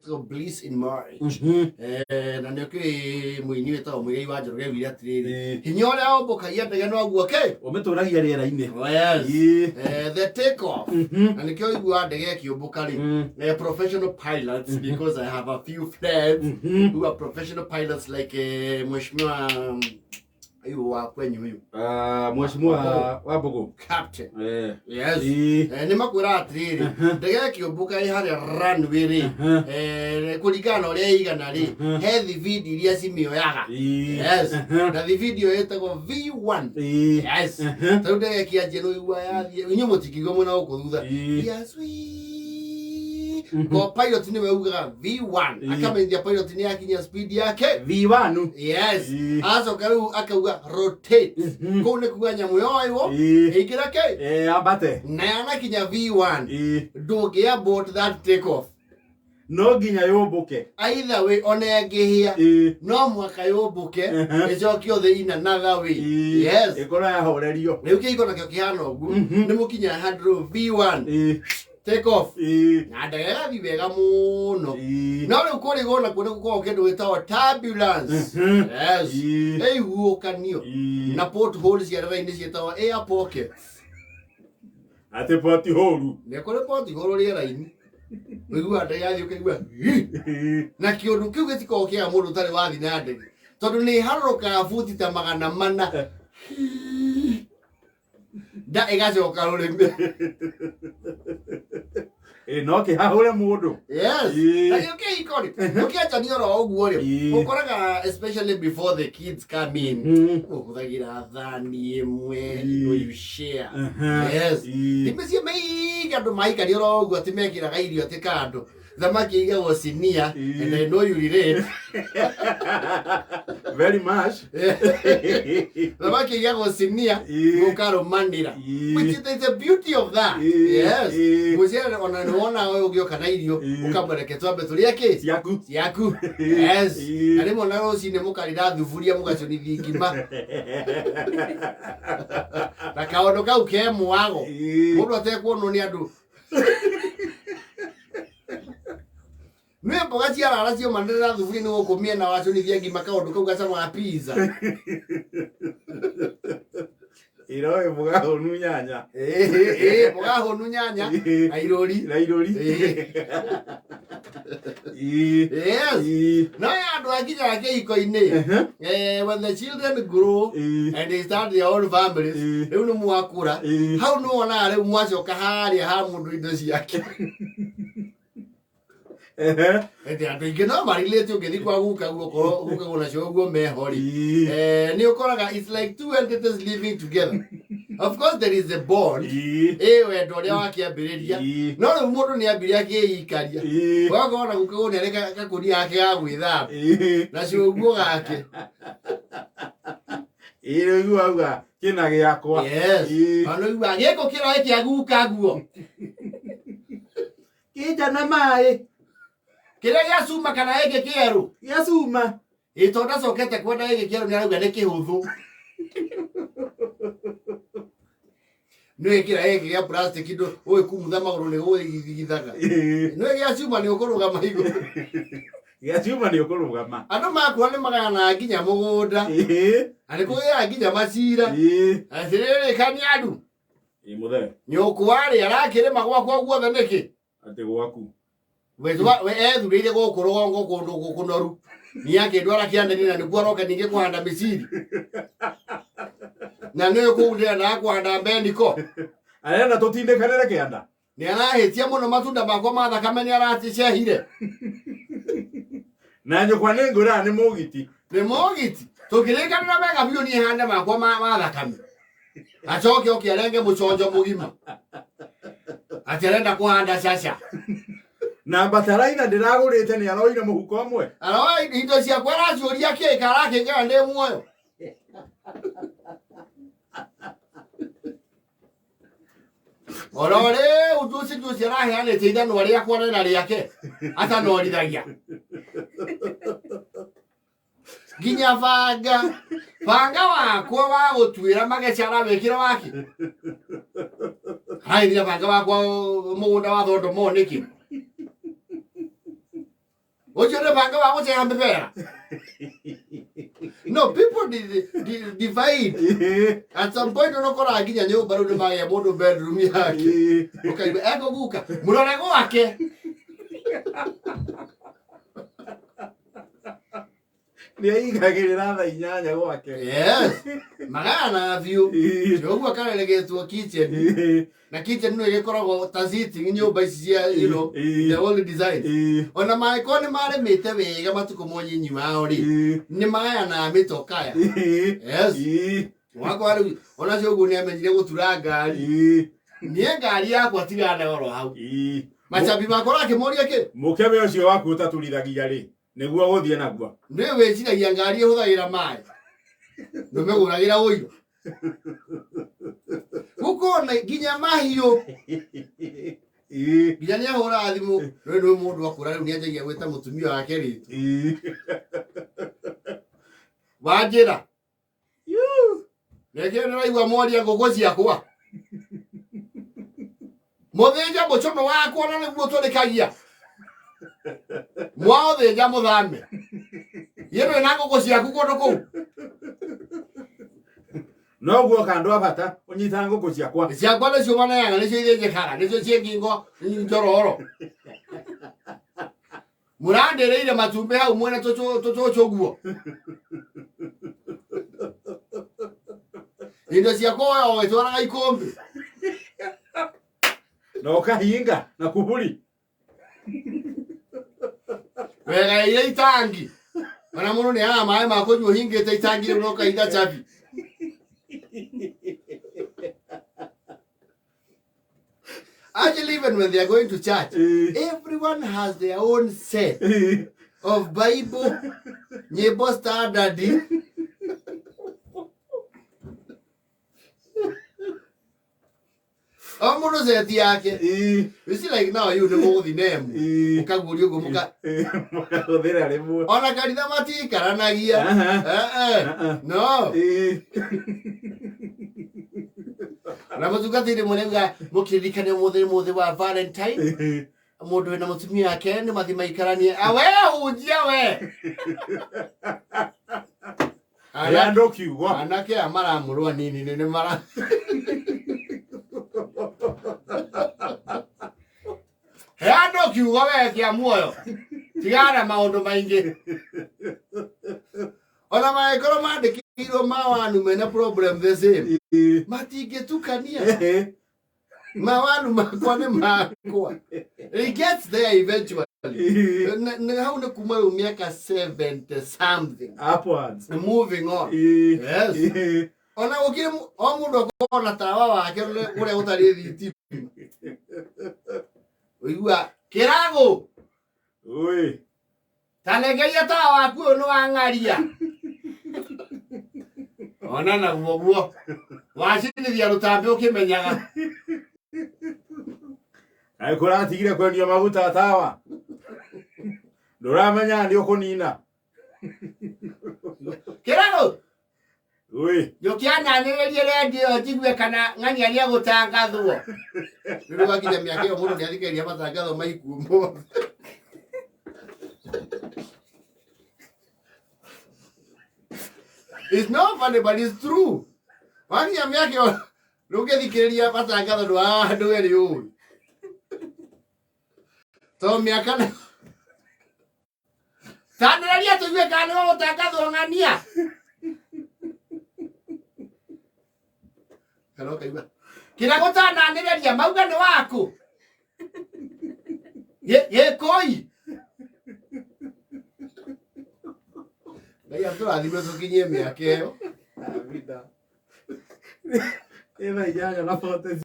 Gĩtagwo bliss in marriage. Na nĩ ũkĩũĩ mũini wĩtagwo Mũigai wa Njoroge augire atĩrĩrĩ, hinya ũrĩa ũmbũkagia ndege noguo kĩ Ũmĩtũragia rĩera-inĩ. Oh, yes. The take off. Na nĩkĩo ũiguaga ndege ĩkĩũmbũka rĩ, professional pilots, because I have a few friends who are professional pilots like mheshimiwa huyu wa kwenyu huyu. Ah, mheshimiwa wa Mbogo. Captain. Yes. Nĩ makwĩra atĩrĩrĩ, ndege ĩkĩũmbũka ĩ harĩa runway rĩ, kũringana na ũrĩa ĩigana rĩ, he thibindi iria cimĩoyaga. Yes. Na thibindi ĩyo ĩtagwo V1. Yes. Tarĩu ndege ĩkĩanjia nĩ ũigua yathiĩ, inyuĩ mũtingĩigua mwena gũkũ thutha. Yes, wii. Ko pilot nĩwe ugaga V1. Akamenyithia pilot nĩ yakinya speed yake. V1. Yes. Acoka rĩu akauga rotate. Kũu nĩ kuga nyamũ yoywo ĩingĩra kĩ Ambate. Na yanakinya V1, ndũngĩ abort that take off. No nginya yũmbũke. Either way, ona ĩngĩhĩa, no mwaka yũmbũke, ĩcokio thĩ in another way. Yes. Ĩkorwo yahorerio. Rĩu kĩhiko nakĩo kĩhana ũguo. Nĩ mũkinyaga handũ V1, take off, na ndege ĩgathiĩ wega mũno. No rĩu kũrĩgwo nakuo nĩ gũkoragwo kĩndũ gĩtagwo turbulence. Yes. Ĩiguũkanio na pothole cia rĩera-inĩ ciĩtagwo air pockets. Atĩ poti hũru. Nĩ kũrĩ pothole rĩera-inĩ, ũiguaga ndege yathiĩ ũkaigua "Hii." Na kĩũndũ kĩu gĩtikoragwo kĩega mũndũ ũtarĩ wathiĩ na ndege, tondũ nĩ ĩharũrũkaga buti ta 400, nda ĩgacoka rũrĩmĩ. No kĩhahũre mũndũ. Yes. Na gĩo kĩhiko rĩ, ũkĩanjania oro ũguo rĩ, ũkoraga especially before the kids come in, ũhũthagĩra thani ĩmwe, you share. Yes. Ti mĩciĩ mĩingĩ andũ maikaria oro ũguo atĩ mekĩraga irio atĩ kando, thamaki ĩigagwo sinia. And I know you relate. Very much. Thamaki ĩigagwo sinia, mũkarũmanĩra, which is the beauty of that. Yes. Mũciari ona nĩ wona we ũgĩũka na irio, ũkamũreke twambe tũrĩe kĩ Ciaku. Ciaku. Yes. Na rĩmwe na rũcinĩ mũkarĩra thuburia mũgacũnithia ngima na kaũndũ kau ke mwago, mũndũ atekuonwo nĩ andũ nĩ mboga ciarara ciomanĩrĩra thuburia nĩ gũkũ mĩena wacũnithia ngima, kaũndũ kau gacamaga pizza. Iroĩ mboga hũnu nyanya. Ĩĩ, mboga hũnu nyanya na irũri. Na irũri. Yes. No ya andũ akinyaga kĩhiko-inĩ, when the children grow and they start their own families, rĩu nĩ mwakũra, hau nĩ wonaga rĩu mwacoka harĩa ha mũndũ indo ciake. Ĩndĩ andũ aingĩ no marilĩte ũngĩthiĩ kwa guka guo, okorwo guka guo nacio ũguo meho rĩ, nĩ ũkoraga it's like two entities living together. Of course there is a bond, ĩ wendo ũrĩa wakĩambĩrĩria, no rĩu mũndũ nĩ ambire akĩikaria. Ũgakorwo na guka guo nĩ arĩ gakũnia gake ga gwĩthamba na cuguo gake. Rĩu wauga kĩna gĩakwa. Yes. Ona ũigua gĩkũ kĩroĩ kĩa guka guo. Kĩnja na maĩ. Kĩrĩa gĩa cuma kana gĩkĩ kĩerũ? Gĩa cuma. Ĩ tondũ acokete kwenda gĩkĩ kĩerũ, nĩ arauga nĩ kĩhũthũ. Nĩ wĩkĩra gĩkĩ gĩa plastic ndũ ũgĩkumutha magũrũ nĩ gũgĩthigithaga. Nĩ gĩa cuma nĩ ũkũrũgama igũrũ. Gĩa cuma nĩ ũkũrũgama. Andũ makua nĩ magayanaga nginya mũgũnda, na nĩ kũgĩaga nginya macira. Atĩrĩrĩ kaniandu, Ĩ mũthee. Nyũkwa rĩ arakĩrĩma gwakwa guothe nĩkĩ? Atĩ gwaku. We ethurĩire gũkũ rũgongo kũndũ kũnoru, niĩ akĩndwara kĩanda-inĩ na nĩkuo aroka ningĩ kũhanda mĩciri, na nĩ kũu ndĩrendaga kũhanda mbeniko. Arenda tũtindĩkanĩre kĩanda. Nĩ arahĩtia mũno, matunda makwa ma thakame nĩ aracicehire. Na nyũkwa nĩ ngwĩraga nĩ mũgiti. Nĩ mũgiti, tũkĩrĩkanĩra wega biũ niĩ hande makwa ma thakame, acoke oke arenge mũconjo mũgima atĩ arenda kũhanda caca. Na bataraitha ndĩragũrĩte nĩ aroire mũhuko ũmwe. Aroa indo ciakwa, araciũria kĩ karakĩnjara ndĩ muoyo. Oro rĩu juici juici araheanĩte ithanwa rĩakwa na rĩake atanorithagia nginya banga banga wakwa wa gũtuĩra mageca arawĩkĩra waki araithira banga wakwa mũgũnda wa thondomo nĩkĩ? Ucio nĩ banga wa gũceha mĩbera. No, people divide. At some point ũnokora nginya nyũmba rĩu nĩmagĩa mũndũ bedroom yake. Ũkaigua ekũguka mũrore gwake. Nĩ aigagĩrĩra thaa 8 gwake. Yes. Magayanaga biũ. Ũguo kareregetwo kitchen. Na kitchen nĩ ĩgĩkoragwo ta sitting nyũmba ici cia the old design. Ona mangĩkorwo nĩ marĩmĩte wega matukũ monyinyi wao rĩ, nĩ magayanaga mĩtokaya. Yes. Wakwa rĩu ona cio ũguo nĩ amenyire gũtura ngari. Niĩ ngari yakwa tigana oro hau. Macambi makwa akĩmoria kĩ? Mũkebe ũcio waku ũtaturithagia rĩ, nĩguo ũgũthiĩ naguo. Nĩ wĩciragia ngari ĩhũthagĩra maĩ. Ndũmĩgũragĩra ũiro. Gũkona nginya mahiũ. Nginya nĩ ahũraga thimũ. Rĩu nĩ mũndũ akũra rĩu nĩ anjagia gwĩta mũtumia wake rĩtwa. Wanjĩra. Reke ndĩraigua mwaria ngũkũ ciakwa. Mũthĩnje mũcono wakwa na nĩguo tũrĩkagia. Mwaũthĩnja mũthame. Ye ndũrĩ na ngũkũ ciaku kũndũ kũu. Noguo kandũ a bata ũnyitaga ngũkũ ciakwa. Ciakwa nĩcio maneaga nĩcio ithĩnjĩkaga nĩcio ciĩ ngingo njororo. Mũrandĩrĩire matumbĩ hau mwena tũcũcũ guo. Indo ciakwa we ũgĩtwaraga ikũmbĩ. Na ũkahinga na kuburi. Wegaĩire itangi. Ona mũndũ nĩ agaga maĩ ma kũnyua ũhingĩte itangi rĩu na ũkahinga cabi. Actually, even when they are going to church, everyone has their own set of Bible, nyĩmbo standard. O mũndũ seti yake. You see like now you nĩ mũgũthiĩ nemu. Mũkaguũria ũguo mũka Mũkahũthĩra rĩmwe. Ona kanitha matiikaranagia. Eh, eh. No. Na mũtungatĩri mũrauga mũkĩririkane ũmũthĩ nĩ mũthĩ wa Valentine. Mũndũ wĩna mũtumia wake nĩ mathiĩ maikaranie. Awe hunjia we. Andũ kiugo. Anake aya maramũrwa nini nĩ mara. He andũ kiugo we kĩa muoyo. Tigana maũndũ maingĩ. Ona mangĩkorwo mandĩkĩirwo mawanu mena problem the same. Matingĩtukania. Mawanu makwa nĩ makwa. It gets there eventually. Nĩ hau nĩ kuma rĩu mĩaka 70 something. Upwards. Moving on. Yes. Ona gũkĩrĩ o mũndũ akorwo na tawa wake ũrĩa ũtarĩ thitima. Ũigua kĩrago. Oi. Ta nengeria tawa waku ũyũ nĩ wang'aria. Ona naguo guo. Wacinithia rũtambĩ ũkĩmenyaga. Kaĩ kũratigire kwendio maguta tawa. Ndũramenya nĩ ũkũnina. Kĩrago. Oi. Ndũkĩananĩrĩrie rendio njigue kana ng'ania nĩ egũtangathwo. Rĩu wakinya mĩaka ĩyo mũndũ nĩathikĩrĩria matangatho ma ikuũ mothe. It's not funny, but it's true. Wakinya mĩaka ĩyo ndũngĩthikĩrĩria matangatho ndũ andũ erĩ ũru. To mĩaka na Tanĩrĩria tũigue kana nĩ gũtangathwo ng'ania. Kana ũkaigua kĩrĩa gũtananĩrĩria mauga nĩ waku. Gĩkũi. Ngai atũrathime tũkinyie mĩaka ĩyo. Amina. Nĩ thaa 8 na 46.